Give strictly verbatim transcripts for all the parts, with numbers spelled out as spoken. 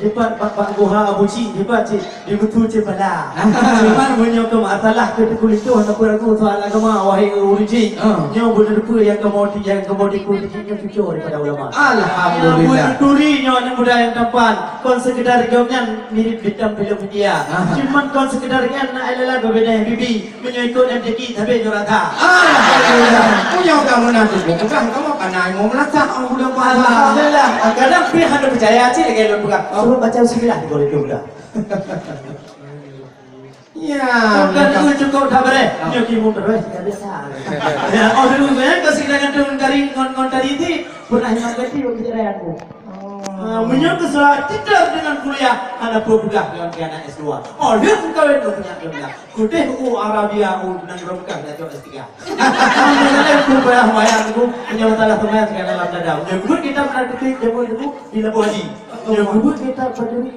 Dipat bak, bak guha Abu Cik, dipat cit, di beutôi cit bala. Cuman meunyoe keu masalah keu Teungku Linto hana peue ragu soal agama, wahai ureuëng Cik. Ah. Nyoe beuneuteupeu nyang kamoe ti-, nyang kamoe tiku Teungku Cik nyoe cucoe daripada ulama. Alhamdulillah. Nyoe beuturi nyoe aneuk muda nyang tampan. Kon sekedar gobnyan mirip bintang filem India. Ah. Cuman kon sekedar nyan na ilala berbeda bibi. Meunyoe ikot M T Q, sabe juara that. Alhamdulillah. Meunyoe kamoe na tuboh peugah, kamoe ka na ilmu meulasak, oh, buleuen puasa. Alhamdulillah. Kadang pih hana peucaya cit lagèe lôn peugah. Oh. Suruh baca bismillah di kolej tu dah. Ya, bukan itu cukup tak boleh. Oh. Nyoe kimu terus, tak biasa. Ya, oh, dulu, ya, kau sih dengan turun kari, ngon, ngon tadi itu, pernah yang ganti, waktu saya aku. Oh. Ah, meunyoe keu seula titeur deungon kuliah, hana peue peugah deungon keu anak S dua. Oh, lheueh meukawen lôn punya lôn bilang. Kudeh u Arabia, u nanggroe Mekah, dah jaweueb S tiga. Alhamdulillah, ku payah wayang ku, meunyoe masalah teuma, sekarang dalam dada. Meunyoe geubeuet kitab na titik, jameun tu, di Labuhan Haji. Meunyoe geubeuet kitab berdiri,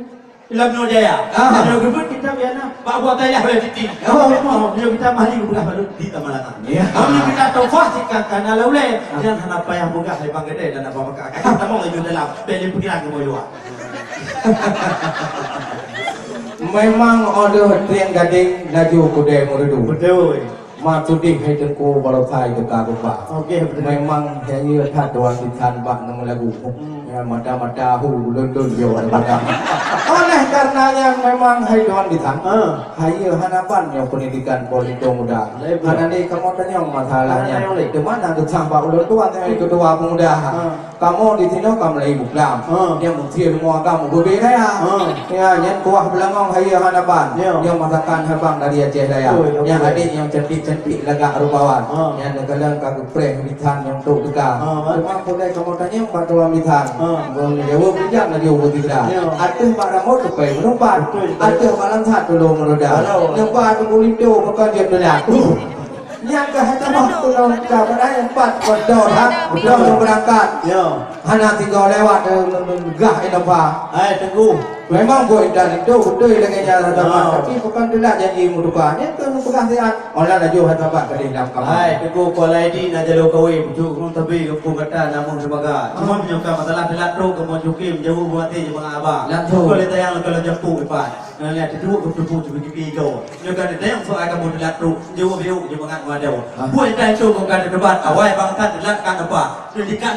Lam Nujaya. Ah. Meunyoe geubeuet kitab Yana, bak buah tayah oleh titik. Oh. Oh, meunyoe kitab Mahli, ku peugah baru di Tamalanga. Ya. Meunyoe kitab Tuhfah, cit ka, ka na laulée, ah, dan hana payah peugah, hai bang gede, dan apa maka. Kakak tamong laju dalam, bèk lé pikiran keu luwa. Memang óh lheueh trieng gadeng laju kudée meurudu. Beutôi. Ma tudeh hai teungku baroesa teuka geuba. Oke, beutôi. Memang hai yue that tuan bisan bak ngon lagu. Hmm. Ya, mata-mata hu lôn-lôn yo pada. Oleh karena nyan memang hai tuan bisan. Ah. Hai yue hana ban nyoe pendidikan politik muda. Lain pula. Hana lé kamoe tanyong masalahnya. Hana tanyong lé. Di mana geucah bak ulôn tuan, hai ketua pemuda. Ah. Kamoe di sinoe ka mulai buklam. Ha. Nyang meusie rumoh agam ubé raya. Ha. Ya, nyan kuah beulangong hai hana ban. Ya. Nyang masakan habang dari Aceh Raya. Betul, betul. Nyang adik nyang cantik-cantik lagak rupawan. Ha. Nyang neukalon ka geupreh bisan nyang tok teuka. Ha, ba? Cuma pulai kamoe tanyong bak tuan bisan. Ha. Ngon jaweueb bijak laju beutiga. Ya. Ateueh bak ramot tupai meunumpat. Betul, betul. Ateueh bak langsat tulông meuroda. Betul. Neuba teuku linto bukon jeuet teulat. Uh. Nyang ka hana mah tulông ka padahai empat, beutôi, ha? Beutôi. Beutôi, beurangkat. Ya. Hana tiga lewat, eh, gah Innova. Hai, Teungku. Memang buet intat itu beutôi lagèe nyan, ah, tapi bukan teulat janji meutuka. Nyan keuh neupeugah siat. Olah laju hai sabat ka dihilang kamoe. Hai, Teungku, Kuala Idi na jalô kawé, pucuk gunong tabi, gampông gata, namun sebaga. Cuma, ah, meunyoe ka masalah teulat trok, kamoe cukim, jauh buati, jeumangat aba. Langsung. Kuala tayang, kalau jampu, ipat. Nah, lihat, itu, kutupu, cukup-cukup hijau. Nyoe ka neutanyong soai kamoe teulat trok, jaweueb biôk jeumangat meudau. Ah. Buet nyang ka neuteubat, awai bangsa teulat ka neuba. Nyoe dikat